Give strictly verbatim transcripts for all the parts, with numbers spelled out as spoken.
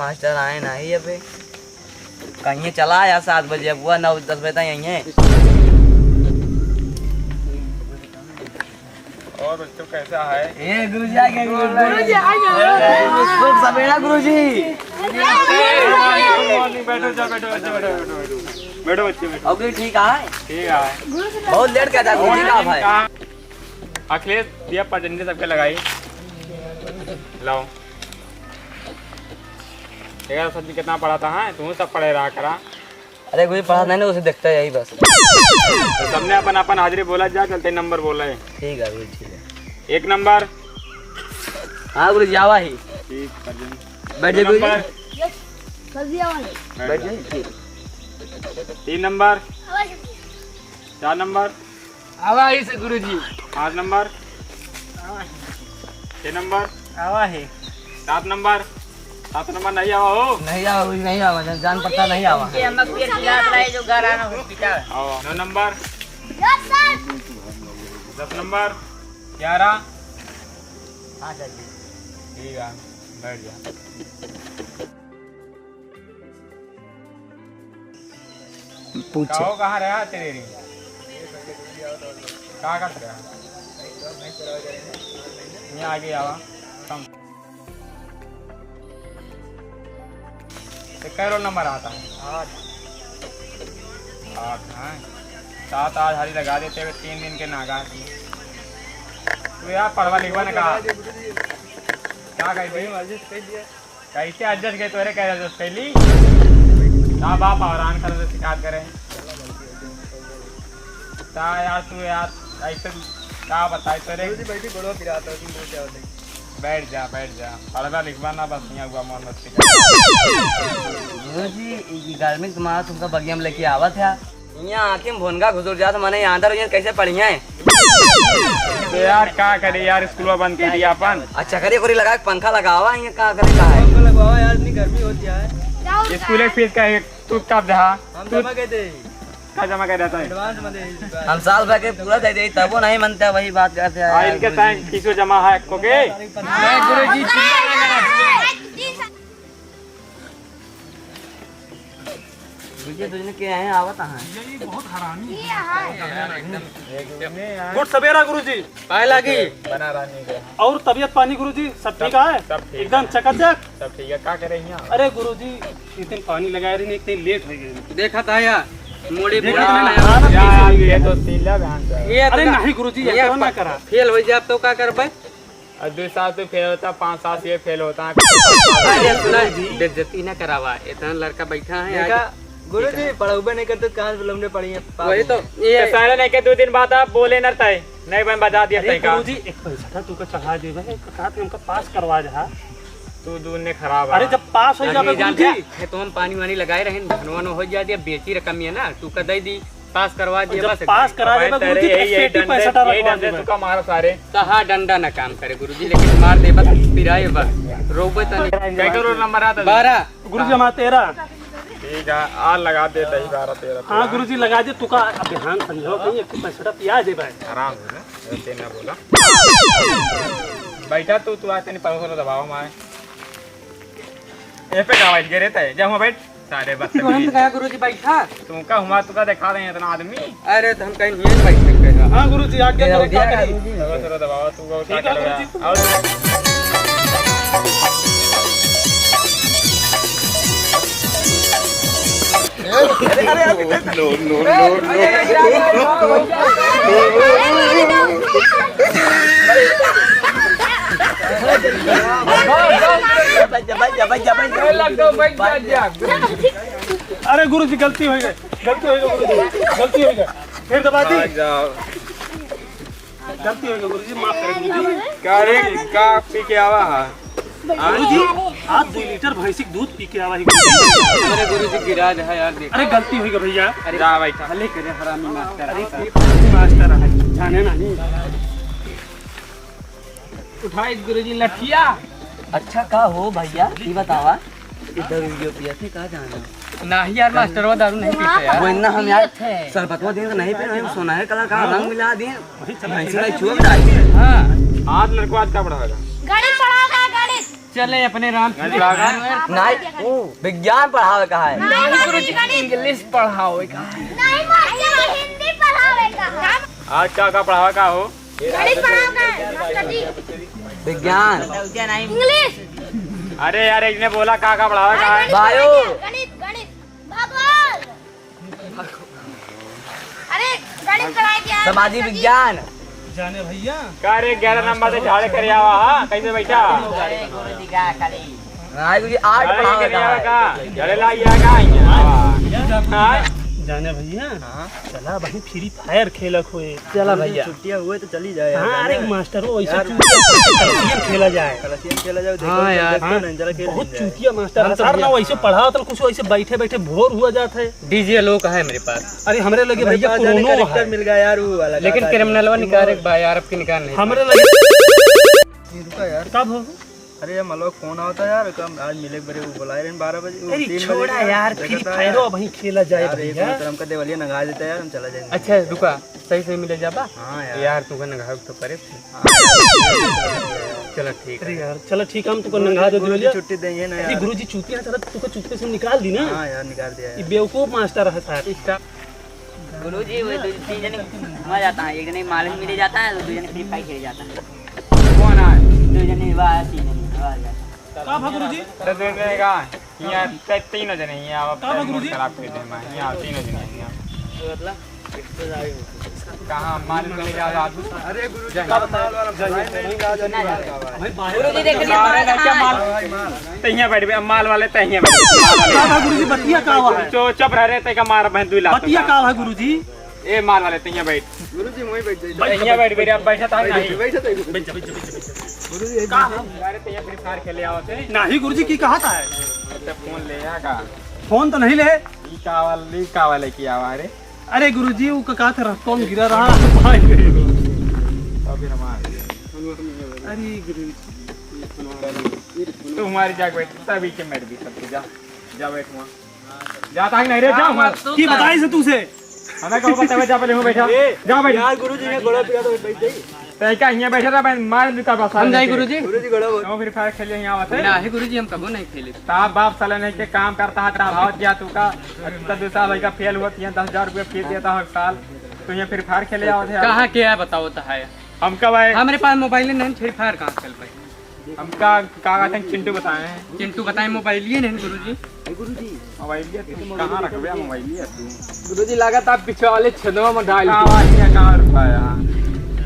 मास्टर आए नाही अबे। कहीं चला आया सात बजे, अब हुआ नौ दस बजे तक यहीं है। और बच्चों, कैसा है? ए, गुरुजी आ गए, गुरुजी। गुरुजी आ गए। ए, शुभ सवेरा, गुरुजी। Good morning, बैठो, जाओ, बैठो, बैठो, बैठो, बैठो, बैठो। बैठो बच्चे, बैठो। और भी ठीक है? ठीक है। बहुत लेट कर दिया गुरुजी का भाई। अखिलेश, दिया पटंडी सबके लगाई। लाओ। देखा सर जी कितना पढ़ाता है, तू सब पढ़े रहा करा। अरे गुरुजी पढ़ा नहीं ना, उसे देखता है यही बस। तो सबने अपन अपन हाजिरी बोला जा, चलते नंबर बोला है। ठीक है गुरुजी, ठीक है। एक नंबर। हाँ गुरुजी आवा ही। ठीक, कर देंगे। बैठ जाइए दो गुरुजी। नंबर। Yes, कर दिया वाले। बैठ बैठ जा। जाइए, ठीक। तीन नंबर। आवाज। चार नंबर। आवा ही से गुरुजी। पाँच नंबर। छह नंबर। आवा है। सात नंबर। सात नंबर नहीं आवा हो। नहीं आवा, नहीं आवा, जान, जान पड़ता नहीं आवा। ये हम पेट खिलात रहे जो घर आना hospital। आओ। नौ नंबर। Yes, sir। दस नंबर। ग्यारह। हाँ, सर जी। ठीक है, बैठ जा। पूछे। कहो, कहाँ रहा तेरे रे? का करत रहा? यहाँ आगे आवा। कम। तो कै रोल नंबर आता है? आठ। आठ, हाँ। सात आज हाली लगा देते हुए तीन दिन के नागा। तू यार पढ़वा लिखवा ना कहा। क्या कही भाई? कैसे adjust गए तोरे, कैसे adjust कैली? का बाप हैरान कर दे, शिकायत करे। का यार तू यार ऐसे का बताई तोरे? गुरुजी बैठी, गोड़वा पिरात है, तुम लोग क्या बताई? बैठ जा, बैठ जा, पढ़ना लिखवा ना, बस यहाँ हुआ मन मस्ती कर। गुरुजी, ई गर्मी के मारे तुमका बगिया में लेके आवत है। यहाँ आँखी में भोनगा घुसुर जात, माने यहाँ अंदर, यहाँ कैसे पढ़िया है? तो यार का करे यार, स्कूलवा बंद कर दिया अपन। अच्छा करिए, कोरी लगा के पंखा लगावा, यहाँ का करे का है? पंखा लगवावा यार, इतनी गर्मी होती है। स्कूल के फीस का है, तू कब दहा? हम तू जमा कर दे। का जमा कर देता है? Advance में दे। हम साल भर के पूरा दे दे, तबो नहीं मनता, वही बात करते हैं हाँ, यार इनके गुरुजी। साथ फीसो जमा है, ओके? नहीं, गुरुजी, चिल्ला लगा रहा है। गुरुजी, तुझने के आए हैं, आवत हैं। ये, ये बहुत हरामी है। गुड सवेरा गुरुजी। पाए लागी। बना रहने के। और तबियत पानी गुरुजी, सब ठीक है? सब ठीक एकदम है। चकाचक? सब ठीक है, का करे यहाँ? अरे गुरुजी, इतने पानी लगाए रही, इतने लेट हो गए। देखा था या, मुड़ी देखा बुढ़ा था आया। ना, यार, ये तो सीला बहन से। ये अरे तो ना, नहीं गुरुजी, ये ऐसा ना पा-, करा। फेल हो जाए तो का करबे? और दो साल तो फेल होता, पाँच साल से ये फेल होता है। अरे सुना, बेइज्जती ना करावा, इतना लड़का बैठा है, देखा, आज गुरुजी, पढ़ौबे नहीं करते, कहाँ से लौंडे पढ़ी हैं, पास वही तो, में। ये तो साले नहीं के दो दिन बाद आप बोले न तय, नहीं बन बजा दिया अरे तय का। गुरुजी, एक पैसा था, तू का चढ़ा देबे, एक कहा था हमका पास करवा जा। तू दूर ने खराब अरे है। जब पास हो अरे जाबे नहीं जानते, गुरुजी। है तो हम पानी वानी लगाए रहे, धनवा न हो जाए, बेची रकम ये ना, तू का दे दी। पास करवा दिया जब बस। पास करा भाई, देबा तेरे गुरुजी, यही, यही पेटी डंडे, पैसा यही रखवा डंडे देबा। तू का मारा सारे। तहा डंडा ना काम करे गुरुजी, लेकिन मार देबा त पिराए बा। रोबे त नहीं। कई करोड़ नंबर आता? बारह। गुरुजी, हमारा तेरह। ठीक है, आज लगा दे दही बारह तेरह हाँ पूरा। गुरुजी, लगा दे, तू का अब ध्यान समझो, कहीं एक पैसा पिया दे भाई। आराम से, ऐसे ना बोला। बैठा तू, तू आज तेरे परोसर दबाओ माए। ए पे का बैठ के रहता है? जा हुआ बैठ। सारे बस तुरंत गया गुरुजी, बैठा। तुमका हुआ, तुमका दिखा रहे हैं इतना आदमी। अरे, तो हम कहीं नहीं बैठ सकते हैं। हाँ गुरुजी, आज्ञा करें, क्या करी? चलो, चलो, दबाओ, तू वो ठीक क्या है, करोगे? गुरुजी। और अरे, अरे, अरे। No, no, no, no। अरे गुरुजी, गलती हो गई, गलती हो गई गुरुजी, गलती हो गई। फिर दबा दी। भाग जाओ। गलती हो गई गुरुजी, माफ करें गुरुजी। का रे, का पी के आवा है? गुरुजी, आज दो लीटर भैंसी के दूध पी के आवा है गुरुजी। अरे गुरुजी, गिरा दे है यार, देख। अरे गलती हो गई भैया। अरे जा बैठा। भले करे हरामी मास्टर। अरे मास्टर है, जाने नहीं। उठाई गुरुजी लठिया। अच्छा का हो भैया, ई बतावा, ई दारू यो पिया थे का जाना? नाही यार, मास्टरवा दारू नहीं पीते यार। वो इन्ना हम यार पीते थे। शरबतवा दिन नहीं पीते, हम सोना है कलर का हाँ। रंग मिला दिए, भैंसी का छुआ डाल दिए। हाँ। आज लड़को आज का पढ़ावेगा? गणित पढ़ावेगा, गणित। चले अपने राम। नहीं, ऊ विज्ञान पढ़ावे का है। नहीं, गुरुजी, गणित। English पढ़ावे का है। नहीं, मास्टर, हिंदी पढ़ावे का है। आज का का पढ़ावे का हो? गणित पढ़ावे का है, मास्टर जी। विज्ञान। English। अरे यार, इसने बोला का का पढ़ावे का है? Bio। गणित, गणित, भूगोल। अरे, गणित पढ़ाई दिया है, सामाजिक मास्टर जी। विज्ञान। जाने भैया। का रे, ग्यारह नंबर से झाड़े करे आवा, हाँ? कैसे बैठा? अरे, गुरुजी का करी? हाँ, गुरुजी, आर्ट झाड़े पढ़ावे करे का आवा है। का? झाड़े ला गया का? हाँ। हाँ? जाने भैया, हाँ? चला भाई, Free Fire खेलक होए। चला भैया। छुट्टियाँ हुए तो चली जाए यार, हाँ, जाने अरे, ना। मास्टर, वो ऐसे यार, चूतिया कलसियम खेला जाए। कलसियम खेला जाए, देखो, हाँ यार। देखो हाँ, ना, चला खेल बहुत लेंगे। चूतिया मास्टर है, चला सर, ना खेल। वैसे पढ़ावत, ना कुछ, वैसे बैठे बैठे बोर हुआ जात है। DJ लोग है मेरे पास। अरे, हमरे लगे हमरे भैया पास जाने Chrono का है। मिल गया यार, वो वाला लेकिन गाता है। Criminal वा निकाल एक बार यार, अब की निकाल नहीं हमरे पाए। लगे ये रुका यार। का हो? अरे, ये मलवा फोन आवता यार, कम आज मिले एक बारे, वो बुलाए रहे बारह बजे, वो अरे, तीन बजे छोड़ा के यार, देखा Free था Fire यार। अभी खेला जाए यार, एक भैया। मिनट, हमका देवलिया नंगा देता यार, हम चला जाएंगे। अच्छा, रुका, सही सही मिले जाबा? हाँ यार। यार, तुमका नंगा तो परे। हाँ यार। चला, ठीक अरे है। यार, चला, ठीक है, हम तुमका गुरुजी, नंगा दे गुरुजी देवलिया। छुट्टी देंगे ना अरे, यार। गुरुजी चूतिया है, चला, तुमका चुपके से निकाल दी ना। हाँ यार, निकाल दिया ये यार। बेवकूफ मास्टर है साहब। इसका गुरुजी, वो दो तीन जने वहाँ जाता है, एक जने मालूम मिले जाता है, दो जने Free Fire खेले जाता है। कौन है? दो जने वहाँ, तीन जने वहाँ जाता है। का भा गुरुजी? दो जने का, यहाँ ते-, तीनों जने यहाँ, अब का भा गुरुजी? खराब कर दे मैं, यहाँ तीनों जने यहाँ। मतलब, रिश्तेदारी हो। कहाँ माल मिले जा रहा है? अरे गुरुजी, का माल वाला भाई नहीं मिला जाने वाला है। भाई, बाहर गुरुजी, देख लीजिए, माल है, क्या माल? हाँ, भाई, माल। तहिया बैठ बे, माल वाले तहिया बैठ बे, माल वाले। का भा गुरुजी, बतिया का हुआ है? चो-, चुप रह रे, तैका मार बहन दुई लाख बतिया का। का हुआ गुरुजी? ए माल वाले, तहिया बैठ। गुरुजी, वहीं बैठ जाइए। तहिया बैठ, बैठ, अब बैठा था बैठ, नहीं। बैठ, बैठ, बैठ। बैठ जा, बैठ जा, बैठ जा, बैठ जा। गुरुजी, एक अरे, तहिया Free Fire खेले आवत है। नहीं गुरुजी, की कहा था है? अच्छा, फोन ले आ का? फोन तो नहीं ले। ई का वाला, ई का वाला की आवा रे? अरे गुरुजी, वो का, का था, कौन गिरा रहा? भाई नहीं। अभी हम आ गए। अरे गुरुजी। तू हमारी जाग बैठ, तभी के बैठ भी सब, जा, जा बैठ वहाँ। जाता है नहीं रे, जा वहाँ। की बताई से तू से? हमें कहो बतावे, जा पहले वहाँ बैठा। ए, जा बैठ। यार गुरुजी, ये गोड़ा पिरा तो बैठ जाई। तै का हियाँ बैठे रहा, मैं मार दूँ का बस। हम जाई गुरुजी। गुरुजी गोड़ा बोल। हम Free Fire खेले यहाँ आवत है। नहीं गुरुजी, हम कबो नहीं खेले। ता बाप साला नहीं के काम करता है, ता भाव दिया तू का, इतना दो साल का फेल हुआ, यहाँ दस हजार रुपये फीस देता हर साल, तो यहाँ Free Fire खेले आवत है। कहाँ के है बताओ तो है? हम कब आए? हमरे पास मोबाइल नहीं, Free Fire कहाँ खेल पाए? हमका का कहते हैं, चिंटू बताए हैं। चिंटू बताए, मोबाइल लिए नहीं गुरुजी। ए गुरुजी, मोबाइल लिए तू कहाँ रखबे, मोबाइल लिए तू? गुरुजी, लागत आप पीछे वाले छेदवा में डाल का आवाज है, कहाँ रुका है?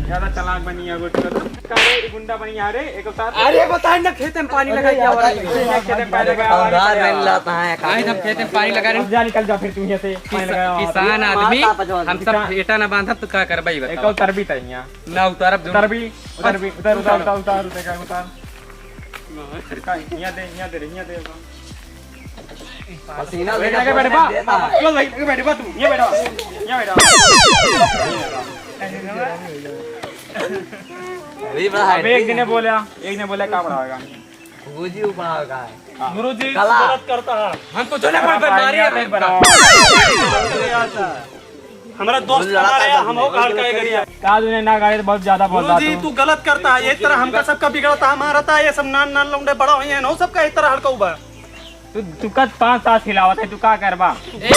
ज्यादा चालाक बनी है, गुरुजी। का रे, गुंडा बनी है रे, एक उतार। अरे, बताए ना, खेते में पानी लगाई क्या हो रहा है? खेते में पानी लगाई, आवाज उधार नहीं आता है, आज हम खेते में पानी लगा रहे हैं। जा, निकल जा फिर तू यहाँ से, पानी किसा-, लगाया हुआ। किसान आदमी, माता पजौन। हम सब किसान। खेता ना बांधब तो का करबा, ई एक बताओ। उतार भी तैयार। ना उतारब जो। उतार भी, उतार भी, उतार, उतार, उतार, उतार, उतार, उतार। का, हियाँ दे, हियाँ दे रे, हियाँ दे। पसीना बैठ लेके बैठ बा। देता। चल भाई, लेके बैठ बा तू, हियाँ बैठ बा, हियाँ बैठ बा। अभी बड़ा अब एक है। दिन बोला, एक दिन बोला, का बढ़ावेगा? गुरुजी उ बढ़ावेगा। हाँ। गुरुजी कला। गलत करता है। हम तो चले पर, पर मारिए, पर, पर। हमारा दोस्त हमारे यहाँ, हम हो काल का एगरिया। का तूने ना गाड़ी बहुत ज्यादा बोल रहा गुरुजी, तू। तू गलत करता है, ये तरह हमका सबका बिगड़ता है, मारता है, ये सब नान नान लौंडे बड़ा हुई है, नो सबका इस तरह हड़काऊ बा। तू, तू कद पाँच साल खिलावत है, तू का करबा? ए,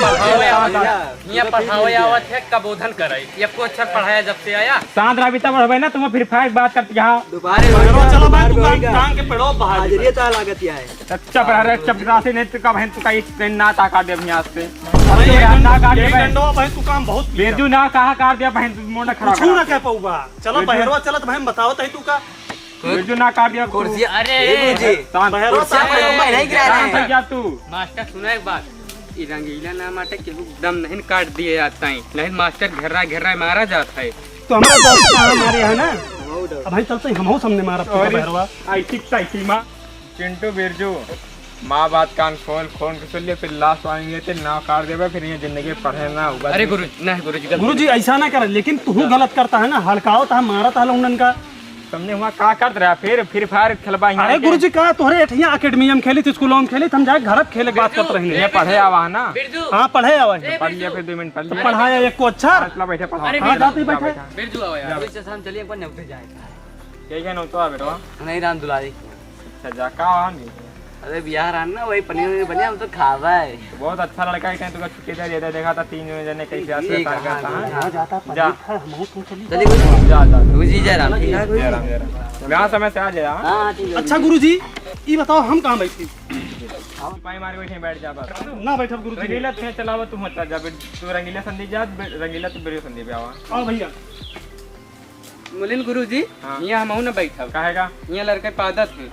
पढ़ावे आवत है, हियाँ पढ़ावे आवत है, का बोधन करे, ये को अच्छा पढ़ाया जब से आया। शांत रह, भी तब बढ़बे ना, तुम फिर फाइट बात करती यहाँ। दोबारा बहरवा चला भाई, तू कान, कान के पेड़वा बहा दे। हाजिरी ता लागत या है। चुप रह रे, चपरासी नहीं, तू का बहन, तू का एक दिन ना ताका दे यहाँ से। भाई, ये ना काट दे यही बहन। डंडवा भाई, तू काम बहुत किया। बेजू ना कहा काट दिया बहन, तू मोंडा खराब कुछ ना करा। कह पाऊबा। चलो, बेजू। बहरवा चलत भाई, हम बताओ तही तू का। बेजू ना काट दिया तू। कुर्सी, अरे। ए गुरुजी। शांत। बहरवा कुर्सी साहब, पर हम नहीं गिरा रहे शांत हो हैं। जा तू। मास्टर, सुनो एक बात। ई रंगीला ना माटे, केहू दम नहीं काट दिए जाता है। नहीं मास्टर घेर्रा घेर्रा मारा जाता है। तो हमारा दोस्त कहाँ मारे है ना? अब भाई चलते हैं, हम हो सामने मारा पूरा अरे, बहरवा। आई ठीक सही थी माँ। चिंटू बिरजू, माँ बात कान खोल, खोल के सुन ले, फिर लास्ट वार्निंग देते, नाव काट देबे, फिर ये जिंदगी पढ़े ना होगा। अरे गुरु, नहीं गुरु जी, गलती गुरु जी, नहीं। ऐसा ना करे, लेकिन तू गलत करता है ना, हड़कावत है, मारत है लोगन का। तुमने वहाँ का करत रहा? फिर Free Fire खेलबा यहाँ अरे के? गुरु जी, का तोहरे एठिया एकेडमी में खेली थी, स्कूलों में खेली थी, हम जाए घर खेले बात करत रहे। ये पढ़े आवा है ना? बिरजू। हाँ, पढ़े आवा है। ए, पढ़ लिया, बिरजू। फिर दो मिनट पढ़ तो लिया। पढ़ाया एक को अच्छा। हाँ, चला बैठे, पढ़ा। अरे हाँ, बिरजू। जाते ही जा बैठे। बैठा। बिरजू आवा यार। अभी से हम चलिए, अपन नौकरी जाए। यही है ना, तो आ बेटा। नहीं, राम दुलारी। अच्छा, जा, का हुआ नहीं? अरे, बियाह रहन ना, वही पनीर वनीर बने, हम तो खावे। बहुत अच्छा लड़का है, कहीं तुका छुट्टी दे दिया, देखा था तीन जने कैसे आते ठीक है, परेशान करता हाँ, है। हाँ। जा, चलिए, गुरुजी। जा, जा। गुरुजी, जय राम। ठीक है, गुरुजी। जय राम, जय राम। यहाँ समय से आ जाए, हाँ? हाँ, हाँ, ठीक है। अच्छा, गुरुजी, ई बताओ, हम कहाँ बैठी? पाई मार बैठे, बैठ जा बस। ना बैठब, गुरुजी। रंगीला, तू चलावा, तू मत जा, तू रंगीला संदीप जा, रंगीला तू बेरियो संदीप आवा। आओ भैया। मुलिन गुरुजी, हाँ। यहाँ हमहू न बैठब। काहे का? यहाँ लड़के पादत हैं।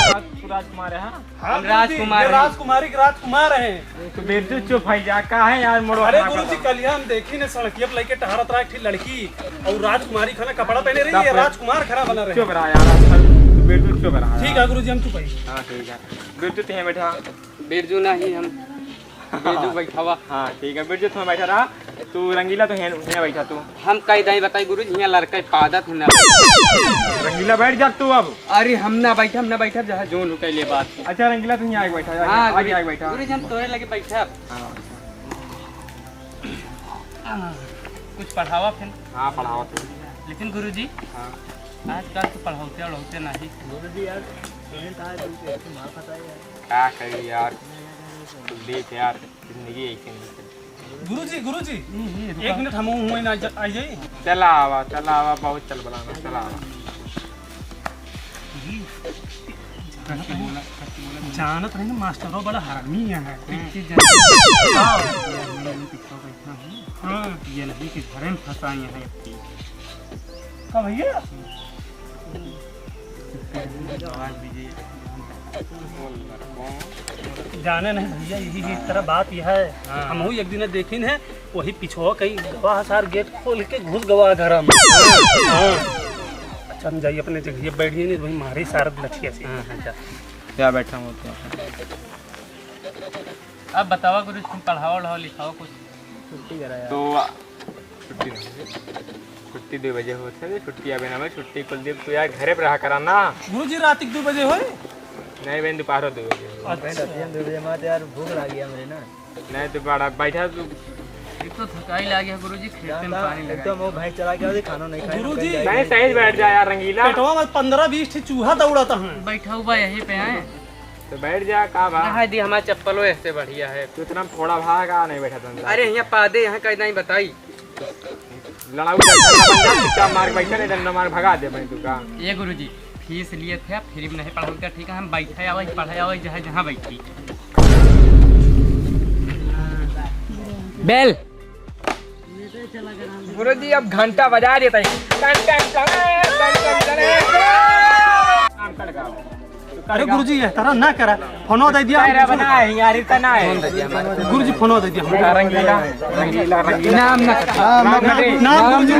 राज-, तू राजकुमार है, हाँ? हाँ, हम गुरुजी, राजकुमार ये हैं। राजकुमारी के राजकुमार हैं। तो बेटू चुप है जा, काहे यार मोड़ो अरे खड़ा गुरुजी, कर दो? कल हम देखी ने सड़किया पे लइके टहरत रहा एक ठे लड़की और राजकुमारी खाना कपड़ा पहने रही है, राजकुमार खड़ा बना रहे। चुप रहा यार, आजकल बेटू चुप रहा ठीक यार। है गुरुजी, हम चुप है। हाँ, ठीक है। बेटू तो यहाँ बैठा। बिरजू नहीं, हम बिरजू बैठावा। हाँ, ठीक है, बिरजू तुम बैठा रहा, तू रंगीला तो हियाँ, हियाँ बैठा तू। हम कई दाई बताई गुरुजी, हियाँ लड़का पादत है ना। रंगीला बैठ जा तू अब। अरे हम ना बैठा, हम ना बैठा, जहाँ जोन उठे ले बात। अच्छा रंगीला तू हियाँ आके बैठा, हाँ, आगे गुरुजी, आके बैठा। गुरुजी हम तोरे लगे बैठा। हाँ। कुछ पढ़ावा फिर। हाँ, पढ़ावा फिर। लेकिन गुरुजी, हाँ। आजकल तो पढ़ौते वढ़ौते नहीं। गुरुजी यार, पेमेंट आए तो कैसे मार पता है यार। का करी यार, तू देख यार, जिंदगी ऐसे नहीं चलती। गुरुजी, गुरुजी, हम्म, हम्म, रुका। एक मिनट, हम हुए ना, आ जाई। चला आवा, चला आवा, बहुत चल बलाना, चला आवा। जानत रही ना, मास्टरो बड़ा हरामी है। हम्म। हाँ। हाँ। ये नहीं कि घरे में फंसाई है इतनी। का भैया? जाने नहीं भैया, यही इस तरह बात यह है। हाँ। हमहू एक दिन देखिन है, वही पिछवा कहीं गवा सार गेट खोल के घुस गवा घर में। हाँ। अच्छा, हम जाइए अपने जगह बैठ गए, नहीं तो वही मारे सार लठिया से। हाँ, हाँ, जा। क्या बैठा हूँ तो। अब बतावा गुरु, तुम पढ़ाओ, लिखाओ कुछ। छुट्टी करा यार। तो छुट्टी नहीं। छुट्टी दो बजे होत है, छुट्टी अबे ना भाई, छुट्टी कुल दिन तू यार घरे पे रहा करा ना। गुरुजी, रात के दो बजे होए? नहीं बहन, दोपहर दो बजे होए। अच्छा। बहन, रात के दो बजे मात यार भूख लागी हमरे ना। नहीं तो बड़ा बैठा तू। एक तो थकाई लागी है गुरुजी, खेत में पानी लगा। तो वो भैंस चरा के आवे, खाना नहीं खाए, गुरुजी। नहीं, सही से बैठ जा यार रंगीला। पेटवा में पन्द्रह बीस ठे चूहा दौड़ता है। बैठा हुआ यहीं पे है। तो बैठ जा, का बा? नहाई दी, हमार चप्पलो ऐसे बढ़िया है। तू इतना फोड़ा भागा नहीं बैठा था अंदर। अरे, यहाँ पादे, यहाँ का नहीं बताई। लड़ाऊ डंडा बन जा, चुपचाप मार के बैठा, नहीं डंडा मार भगा दे भाई तू का। ये गुरुजी, फीस लिए थे, फ्री में नहीं पढ़ाई का, ठीक है, हम बैठे आवे, पढ़े आवे, जहाँ, जहाँ बैठी। बेल। गुरुजी, अब घंटा बजा देता है। टन, टन, टन, टन, टन, टन। काम कर लगा। अरे गुरुजी, ये तरह ना करा। फोनो दे दिया। तेरा बना है यार, इतना है। गुरुजी, फोनो दे दिया। रंगीला, रंगीला, रंगीला। नाम ना। नाम ना। नाम गुरुजी।